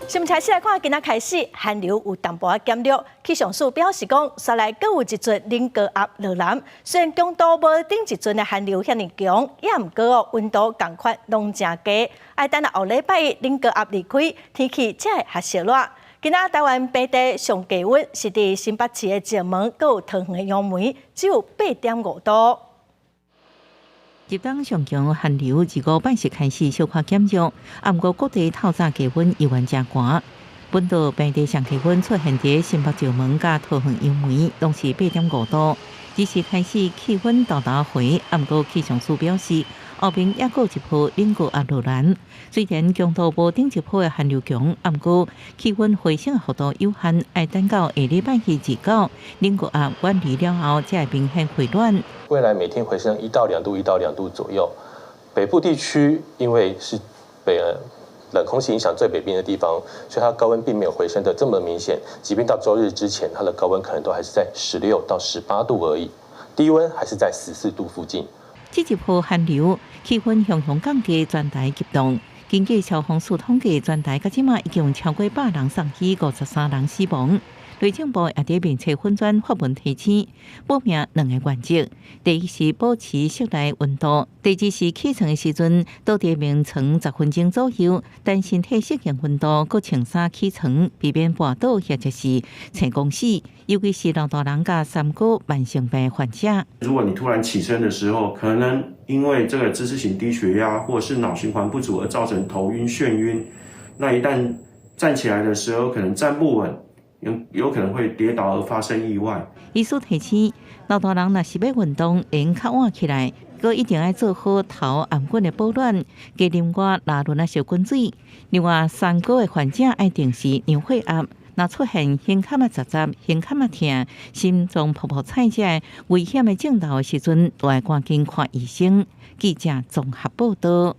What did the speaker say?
新聞開始來看，今仔開始寒流有淡薄仔減弱。氣象署表示講，紲來閣有一陣冷高壓落南，雖然強度無頂一陣的寒流遐爾強，也毋過哦，溫度仝款攏誠低。愛等到後禮拜一冷高壓離開，天氣才會較燒熱。今仔台灣平地上低溫是佇新北市的石門，閣有桃園的楊梅，只有8.5度。入冬上強寒流二五拜四開始小可減弱，啊，毋過各地透早氣溫依然誠寒。本島平地上低溫出現佇新北石門佮桃園楊梅，攏是8.5度。這時開始氣溫沓沓回，啊，毋過氣象署表示，後面猶閣有一波冷高壓落來，雖然強度無頂一波的寒流強，啊，毋過氣溫回升的幅度有限，愛等到下禮拜二至九，冷高壓遠離了後，才會明顯回暖。未來每天回升1到2度，1到2度左右。北部地區因為是北冷空氣影響最北邊的地方，所以它高溫並沒有回升得這麼明顯。即便到週日之前，它的高溫可能都還是在16到18度而已，低溫還是在14度附近。這一波寒流，氣溫雄雄降低，全台急凍。根據消防署統計，全台到這馬已經有超過100人送醫，53人死亡。內政部也佇面冊粉專發文提醒，保命兩个原則：第一是保持室內溫度；第二是起床的時陣，倒佇眠床10分鐘左右，等身體適應溫度，閣穿衫起床，避免跋倒或者是青光死。尤其是老大人佮三高慢性病患者。如果你突然起身的時候，可能因為這個姿勢型低血壓或是腦循環不足而造成頭暈眩暈，那一旦站起來的時候，可能站不穩。有可能會跌倒而發生意外。醫師提醒，老大人若是欲運動，會較晚起來，閣一定愛做好頭頷頸的保暖，加啉寡拉勻仔燒滾水。另外，三高的患者愛定時量血壓，若出現胸坎仔雜雜、胸坎仔疼、心臟噗噗顫這危險的症頭的時陣，都愛趕緊看醫生。記者綜合報道。